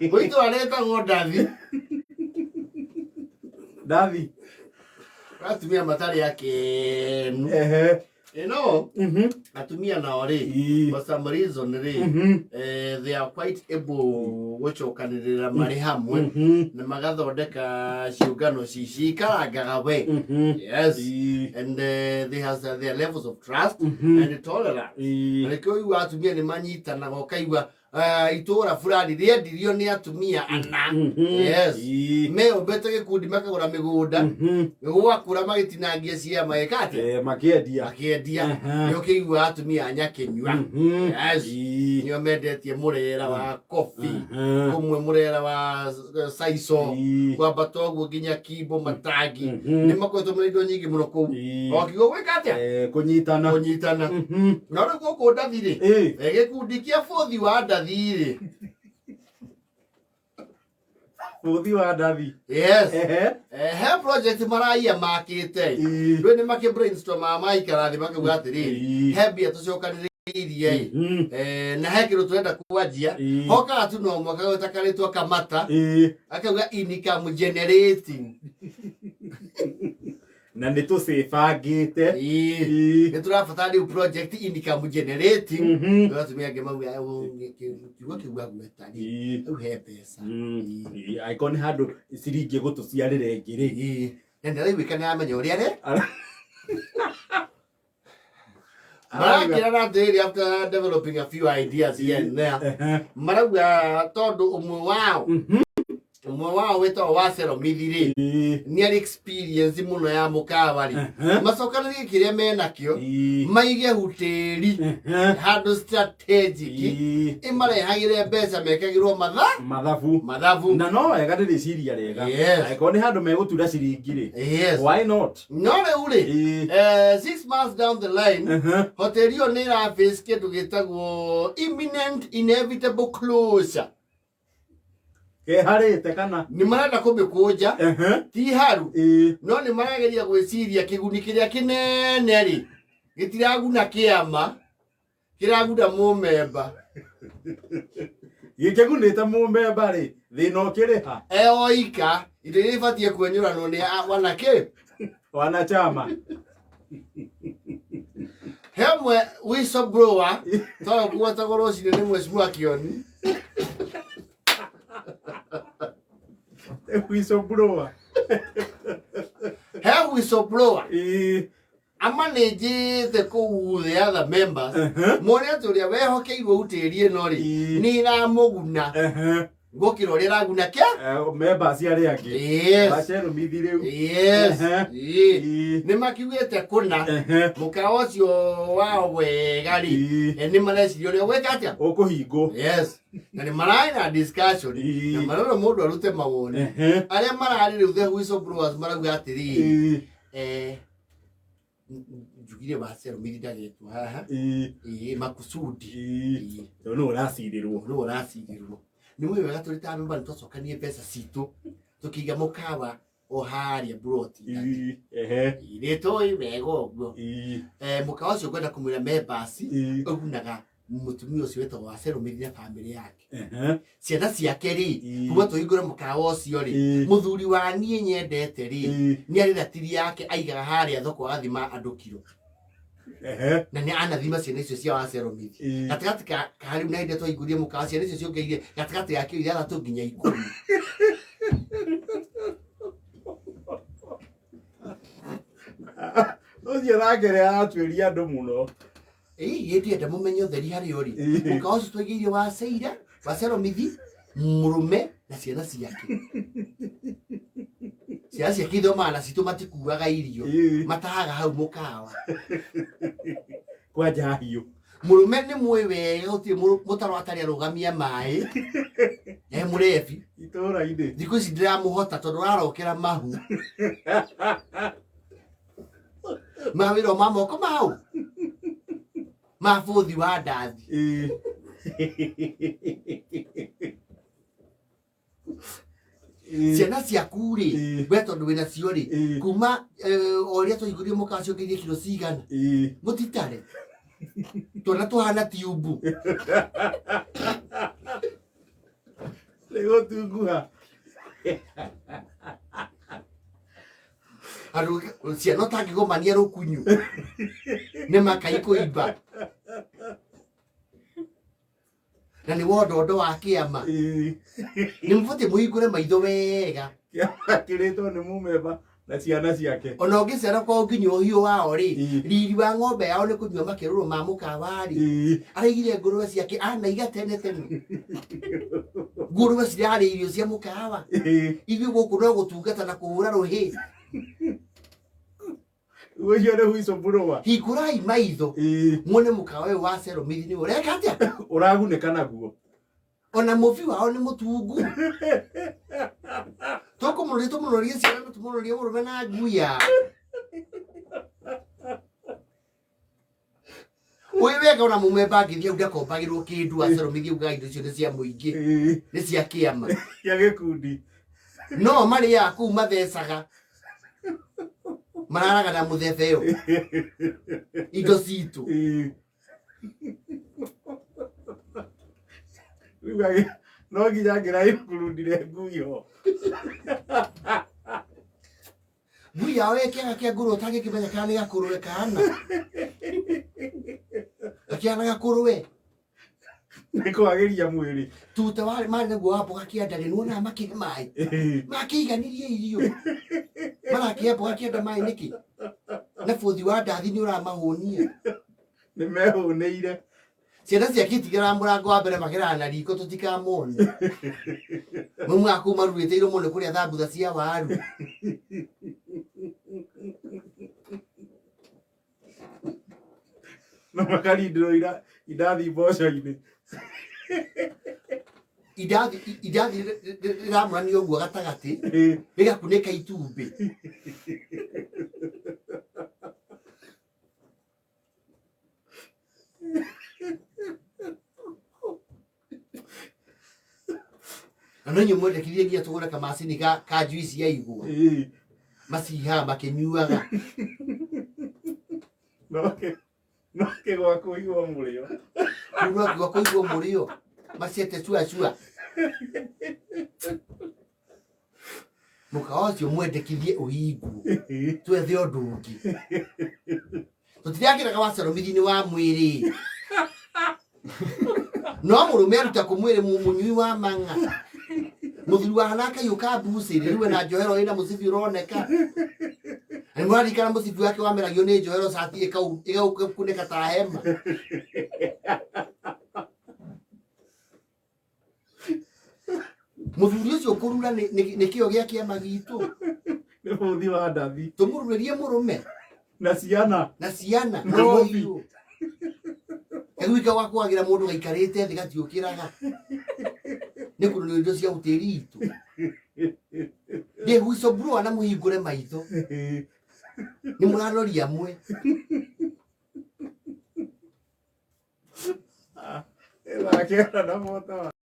Gwĩ itũra rĩtagwo Ndathi. Ndathi. Atumia matarĩ akenu. Ehe. You atumia nao rĩ, for some reason rĩ, they are quite able gũcokanĩrĩra marĩ hamwe na magathondeka ciũngano cikarangaga we. Yes. And they has their levels of trust and tolerance. Na nĩkĩo ũigua atumia nĩ manyitanaga, ũkaigua itũra fulani rĩendirio nĩ atumia ana. Yes. Meũmbĩte gĩkundi, makagũra mĩgũnda, gwakũra magĩtinangia cia magĩka atĩa? Makĩendia. Makĩendia. Nĩ ũkĩigua atumia a Nyakĩnyua. Yes. Nĩo mendetie mũrera wa kobi, kũmwe mũrera wa saico, kwambata ũguo nginya Kimbo matangi. Nĩ makoretwo mena indo nyingĩ mũno kũu. O kiugo gwĩka atĩa? Kũnyitana. Kũnyitana. No rĩu gũkũ Ndathi rĩ, gĩkundi kĩa bũthi wa Ndathi rĩ. Bũthi wa Ndathi. Yes. He project maraia makĩte. Rĩu nĩ makĩ brainstorm maikara thĩ makauga atĩrĩrĩ, he mbia tũcokanĩrĩirie ĩ, na he kĩndũ tũrenda kwanjia. Hokaga tu no ũmwe akagweta karĩtwa Kamata, akauga income generating. Na nĩ tũcĩbangĩte. Nĩ tũrabatara rĩu project income generating. No atumia angĩ mauga, kiugo kĩu agweta rĩ, rĩu he mbeca. Angĩkorwo nĩ handũ ciringi ĩgũtũciarĩra ĩngĩ rĩ. Na ndĩraiguĩka nĩ aramenya ũrĩa rĩ marakĩrana atĩrĩrĩ, after developing a few ideas here and there, marauga tondũ ũmwe wao wĩtagwo wa Ceromithi rĩ, nĩ arĩ experience mũno ya mũkawa rĩ, macokanĩrie kĩrĩa menakĩo, maige hutĩri handũ strategic ĩmarehagĩre mbeca, mekagĩrwo matha mathabu. Mathabu. Na no wega, nĩ rĩciria rĩega. Angĩkorwo nĩ handũ megũtura ciringi rĩ, why not? No rĩu rĩ, 6 months down the line, hoteli ĩyo nĩ ĩraface kĩndũ gĩtagwo imminent inevitable closure. Keharĩte kana? Nĩ marenda kũmĩkũnja. Ti haru, no nĩ marageria gwĩciria kĩguni kĩrĩa kĩnene rĩ, gĩtiraguna kĩama, kĩraguna mũmemba. Gĩkĩgunĩte mũmemba rĩ, thĩna ũkĩrĩha? Eoika indo iria ibatiĩ kwenyũranwo nĩ wanakĩ. Wanachama. Hemwe whistleblower toyo kugwetagwo rũcinĩ nĩ Mheshimiwa Kioni. Whistleblower. He whistleblower amanĩnjĩte kũu the other members mone atĩ ũrĩa wehokeirwo utĩri ĩno rĩ, nĩ ĩramũguna gũkĩra ũrĩa ĩraguna kĩa members arĩa angĩ. Yes. Wacerumithi rĩu. Yes. Nĩ makiugĩte kũna mũkawa ũcio wao wega rĩ, nĩ mareciria ũrĩa gwĩka atĩa. Ũkũhingwo. Yes, na nĩ mararĩ na discussion na marora mũndũ arute mawoni arĩa mararĩ rĩu the whistleblowers marauga atĩrĩrĩ, njugire wa Cerumithi ndagetwo haha. Ĩĩ, makusudi. Tondũ nĩ ũracirĩrwo. Nĩ ũracirĩrwo. Nĩ mũĩ wega tũrĩ ta memba nĩ twacokanie mbeca citũ tũkĩiga mũkawa o harĩa buroti. Nĩ tũĩ wega ũguo. Mũkawa ũcio ngwenda kũmwĩra members ũgunaga mũtumia ũcio wĩtagwo wa Cerumithi na bamĩrĩ yake, ciana ciake rĩ. Kuma tũhingũre mũkawa ũcio rĩ, mũthuri wa niĩ nyendete rĩ, nĩ arĩ ratiri yake aigaga harĩa thoko agathima andũ kiro. Na nĩ anathima ciana icio cia wa Ceromithi gatagatĩ ka rĩu na hĩndĩ ĩrĩa twahingũrire mũkawa, ciana icio ciongereire gatagatĩ ga kiro 6 nginya 10. Ũcio nake aratuĩria andũ mũno. Ĩĩ, ndienda mũmenye ũtheri harĩa ũrĩ. Mũkawa ũcio twaigĩire wa Ceira wa Ceromithi mũrũme na ciana ciake, ciana ciake ithomaga na citũ, matikuaga irio. Matahaga hau mũkawa. Kwanja hiũ. Mũrũme nĩ mũĩ wega gũtirĩ mũtaro atarĩ arũgamia maĩ e mũrebi itũũra-inĩ. Thikũ ici ndĩramũhota tondũ ararokera mahu mawĩra ma moko mau ma bũthi wa Ndathi. Ciana ciaku rĩ, we tondũ wĩna cio rĩ, kuma o ũrĩa twaihũrie mũkawa ciongereire kiro cigana? Mũtitare twana tũhana tiumbu. Rĩu Gũtunguha. Andũ ciana ũtangĩgomania rũkunyu nĩ makai kũimba na nĩ wondondo wa kĩama. Nĩ mũbatiĩ mũhingũre maitho wega. Kĩama kĩrĩtwo nĩ mũmemba na ciana ciake. Ona ũngĩcera kwao nginya ũhiũ wao rĩ, riri wa ng'ombe yao nĩ kũnyua makĩrũrũ ma mũkawa rĩ, araigire ngũrũwe ciake anaiga tene tene. Ngũrũwe cirarĩa irio cia mũkawa. Ithuĩ gũkũ no gũtungata na kũhũra rũhĩ. Ũcio nĩ whistleblower. Hingũrai maitho muone mũkawa ũyũ wa Ceromithi nĩ ũreka atĩa. Ũragunĩka naguo. Ona mũbi wao nĩ mũtungu. Tũkũmũroria tũmũrorie ciana na tũmũrorie mũrũme na ngui yao. Ũĩ wega ona mũmemba angĩthiĩ hau ndakombagĩrwo kĩndũ aceromithie ugaga indo icio nĩ cia mũingĩ, nĩ cia kĩama. Cia gĩkundi. No marĩaga kũu mathecaga. Mararaga na mũthebeo. Indo citũ. Rĩu no nginya ngĩra includire ngui ho. Ngui yao ĩkĩaga kĩa ngũrwe ũtangĩkĩmenya kana nĩ gakũrwe kana. Gakĩana gakũrwe. Nĩ kwagĩria mwĩrĩ. Tuta warĩ marĩ naguo wa mboga kĩanda rĩ, nĩwonaga makĩhe maĩ. Makĩiganirie irio. Marakĩhe mboga kĩanda maĩ nĩkĩ? Na bũthi wa ndathi nĩ ũramahũnia. Nĩ mehũnĩire. Ciana ciake itigeraga mũrango wa mbere mageraga na riko tũtikamone. Maumaga kũu marurĩte iromo nĩ kũrĩa thambutha cia waru. Na makarindĩrwo indathi mboco-inĩ. Indathi indathi rĩramũranio ũguo gatagatĩ rĩgakunĩka itumbĩ. Na no inyuĩ mwendekithie nginya tũgũre kamacini ka juice ya igwa. Macihaga makĩnyuaga. No kĩgwa kũigua mũrĩo. Rĩu no kĩgwa kũigua mũrĩo. Maciete cua cua. Mũkawa ũcio mwendekithie ũhingwo. Twethe ũndũ ũngĩ. Tũtirakĩraga wa ceromithi-inĩ wa mwĩrĩ. No mũrũme aruta kũ mwĩrĩ mũnyui wa mang'a. Mũthuri wa hana kaiũ ka mbucĩrĩ rĩu ena njohero ĩna mũcibi ũroneka. Na nĩ mũraririkana mũcibi wake wameragio nĩ njohero cati ĩgakunĩka ta hema. Mũthuri ũcio kũrura nĩ kĩo gĩa kĩama gitũ. Nĩ bũthi wa ndathi. Tũmũrurĩrie mũrũme. Na ciana. Na ciana. Na mũbi. Gagwika wa kwagĩra mũndũ gaikarĩte thĩ gatiũkĩraga. Nĩ kũrũrĩrio indo cia ũtĩri itũ. Ndĩ whistleblower na mũhingũre maitho. Nĩ mũraroria amwe. Ĩrakĩara na bota.